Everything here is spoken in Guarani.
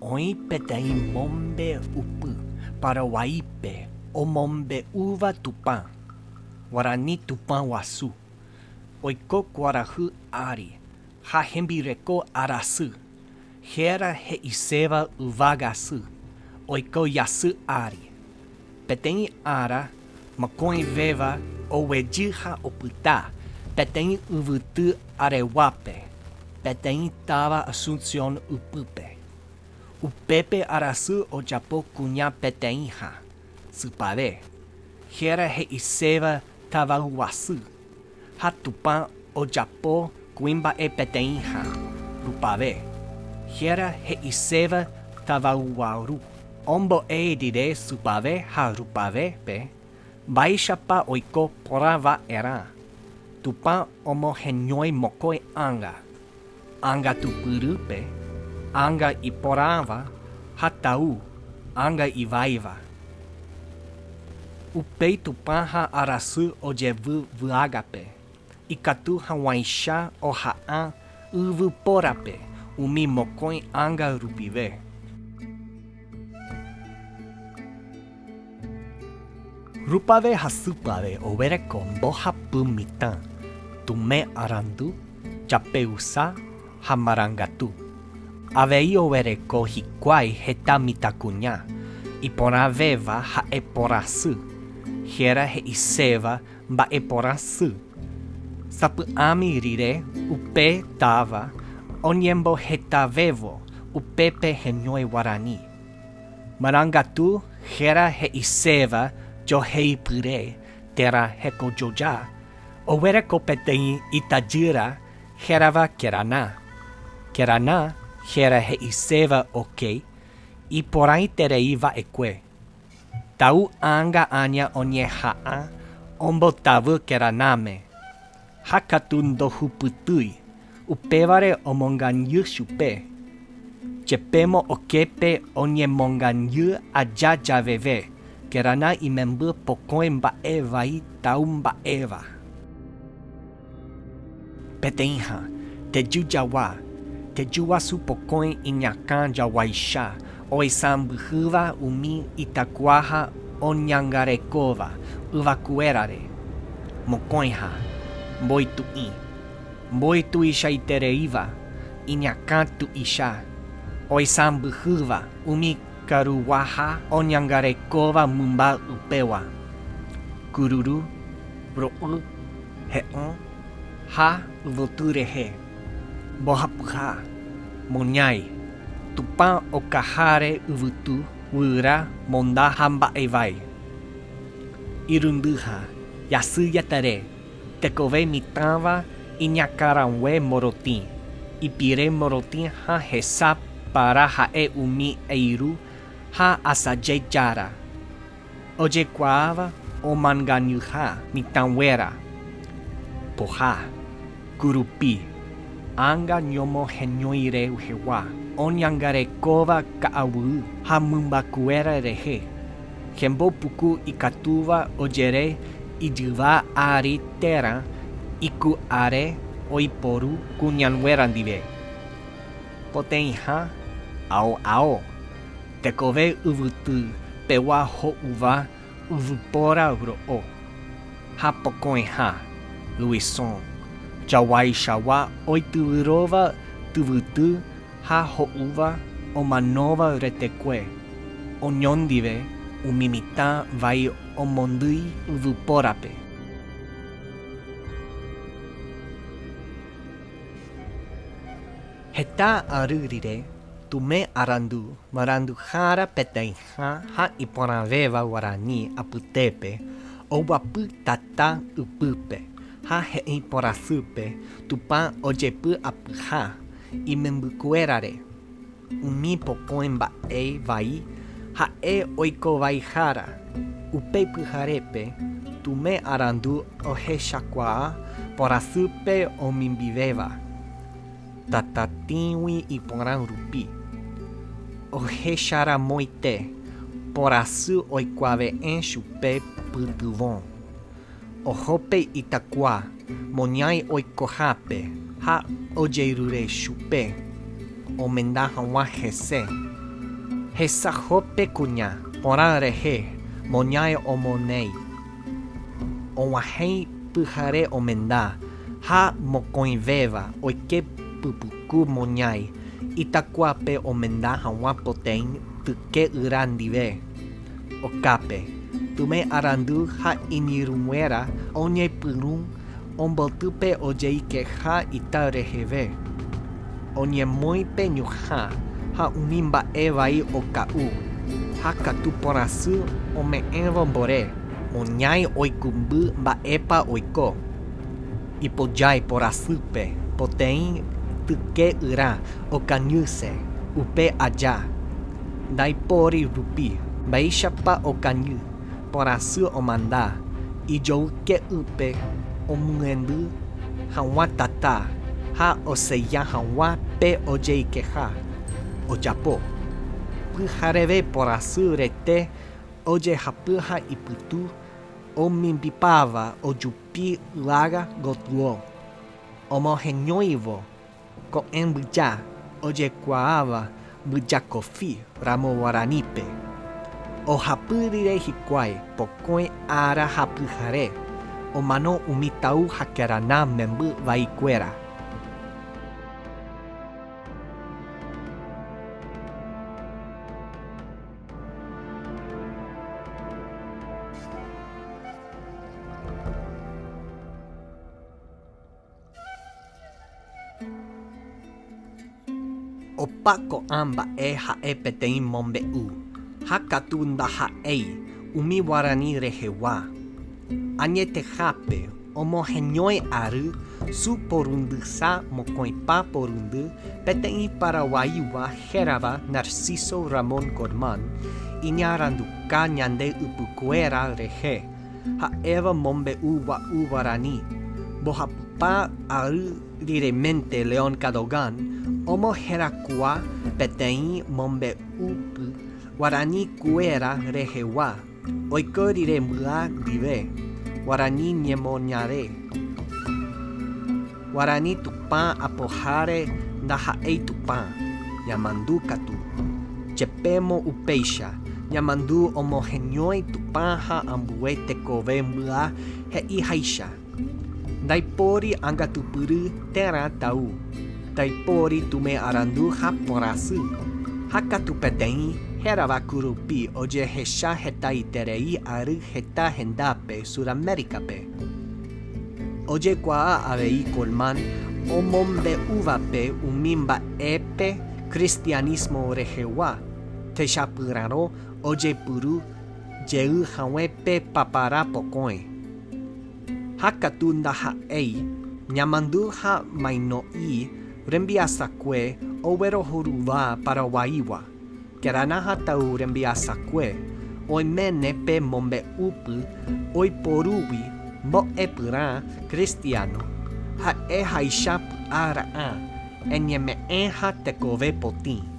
Oĩ peteĩ mombe'upy Paraguaýpe omombe'úva Tupã, Guarani Tupã Guasu, oiko kuarahy ári ha hembireko arasy, héra he'iséva yvága sy, oiko jasy ári. Peteĩ ára mokõivéva oguejy ha opyta peteĩ yvyty areguápe, peteĩ táva Asunción ypýpe. Upépe arasy ojapo kuña peteĩha, Sypave, héra he'iséva tavayguasy, ha Tupã ojapo kuimba'e peteĩha, Rupave, héra he'iséva tavayguaru. Ombo'e rire Sypave ha Rupave-pe mba'éichapa oiko porã va'erã, Tupã omoheñói mokõi ánga, ánga tupyrýpe, ánga iporãva ha tau, ánga ivaíva. Upéi Tupã ha arasy ojevy vy'ágape, ikatu hag̃uáicha oha'ã yvypórape umi mokõi ánga rupive. Rupave ha sypave oguereko mbohapy mitã, tume arandu, japeusa ha marangatu. Avei oguereko hikuái heta mitãkuña, iporãvéva ha'e porãsy, héra he'iséva mba'eporã sy. Sapy'ami rire upe táva oñembohetavévo upépe heñói guarani. Marangatu héra he'iséva joheipyre térã hekojoja, oguereko peteĩ itajýra hérava Kerana. Kerana héra he'iséva oke iporãiterei va'ekue. Tau ánga aña oñeha'ã ombotavy Keranáme, ha katu ndohupytýi, upévare omongañy chupe. Jepémo oképe oñemongañy aja javeve, Kerana imemby pokõi mba'e vai tau mba'éva. Peteĩha, teju jagua, teju guasu pokõi iñakã jaguáicha, oisãmbyhýva umi itakuaha oñangarekóva yvakuérare. Mokõiha, mbói tu'ĩ, mbói tuichaitereíva, iñakã tuicha, oisãmbyhýva umi karuguaha oñangarekóva mymba ypegua, kururu, ro'y, he'õ ha yvoty rehe, mbohapyha, moñái, Tupã okaháre yvytu, guyra, monda ha mba'evai. Irundyha, jasy jatere, tekove mitãva iñakãrangue morotĩ, ipire morotĩ ha hesa para ha'e umi eiru ha asaje jára. Ojekuaáva omangañyha mitãnguéra, poha, kurupi, ánga ñomoheñóire rehegua, oñangarekóva ka'aguy ha mymbakuéra rehe, hembo puku ikatúva ojere ijyva ári térã iku'áre oiporu kuñanguéra ndive. Poteĩha ao ao. Tekove yvyty pegua ho'uva yvypóra ro'o ha pokõiha, Luisõ, jaguaichagua oityvyróva tyvyty ha ho'úva omanóva retekue, oñondive umi mitã vai omondýi yvypórape. Heta ary rire, Tume arandu maranduhára peteĩha ha iporãvéva guarani apytépe oguapy tata ypýpe ha he'i porãsýpe Tupã ojepy'apyha imembykuérare, umi pokõi mba'e vai ha'e oikovaihára. Upe pyharépe, Tume arandu ohechakuaa porãsýpe omimbivéva. Tatatĩgui iporã rupi. Ohecharamoite, porasy oikuave'ẽ chupe pytyvõ. Oho pe itakua moñái oikohápe ha ojerure chupe omenda hag̃ua hese. Hesaho pe kuña porã rehe moñái omonei. Og̃uahẽ pyhare omenda ha mokõivéva oike pypuku moñái itakuápe omenda hag̃ua poteĩ tyke'yra ndive. Okápe, Tume arandu ha iñirũnguéra oñepyrũ omboty pe ojeikeha ita reheve. Oñemoĩ pe ñuhã ha umi mba'e vai oka'u, ha katu porãsy ome'ẽvo mbore, moñái oikũmby mba'épa oiko. Ipojái porãsýpe poteĩ tyke'ýra okañyse upe aja, ndaipóri rupi mba'éichapa okañy porãsy omanda ijoyke'ýpe omyendy hag̃ua tata ha osella hag̃ua pe ojeikeha ojapo. Pyhareve porãsy rete ojehapy ha ipytu omimbipáva ojupi yvága gotyo, omoheñóivo Ko'ẽ mbyja ojekuaáva mbyja kofi ramo guaranípe. Ohapy rire hikuái pokõi ára ha pyhare, omano umi tau ha kerana memby vai kuéra. Opa ko'ã mba'e ha'e peteĩ mombe'u, ha katu ndaha'éi umi guarani rehegua. Añetehápe omoheñói ary su porundysa mokõipa porundy peteĩ paraguaigua hérava Narciso Ramón Colmán iñaranduka ñande ypykuéra rehe. Ha'éva mombe'u gua'u guarani, mbohapypa ary rireménte León Cadogan omoherakuã peteĩ mombe'upy guarani kuéra rehegua, oiko rire mbya ndive, guarani ñemoñare. Guarani Tupã apoháre ndaha'éi Tupã, Ñamandu katu. Jepémo upéicha, Ñamandu omoheñói Tupã ha ambue tekove mbya he'iháicha. Ndaipóri angatupyry térã tau, ndaipóri tume arandu ha porãsy, ha katu peteĩ hérava Kurupi ojehecha hetaiterei ary heta hendápe Sudamérica-pe. Ojekuaa avei Colmán omombe'úvape umi mba'épe cristianismo rehegua, techapyrãrõ ojepuru jey hague pe papara pokõi. Ha katu ndaha'éi Ñamandu ha Maino'i rembiasakue oguerohorýva Paraguaigua. Kerana ha Tau rembiasakue oiméne pe mombe'upy oiporúgui mbo'epyrã cristiano ha'eháicha py'a ra'ã, eñeme'ẽ ha tekove potĩ.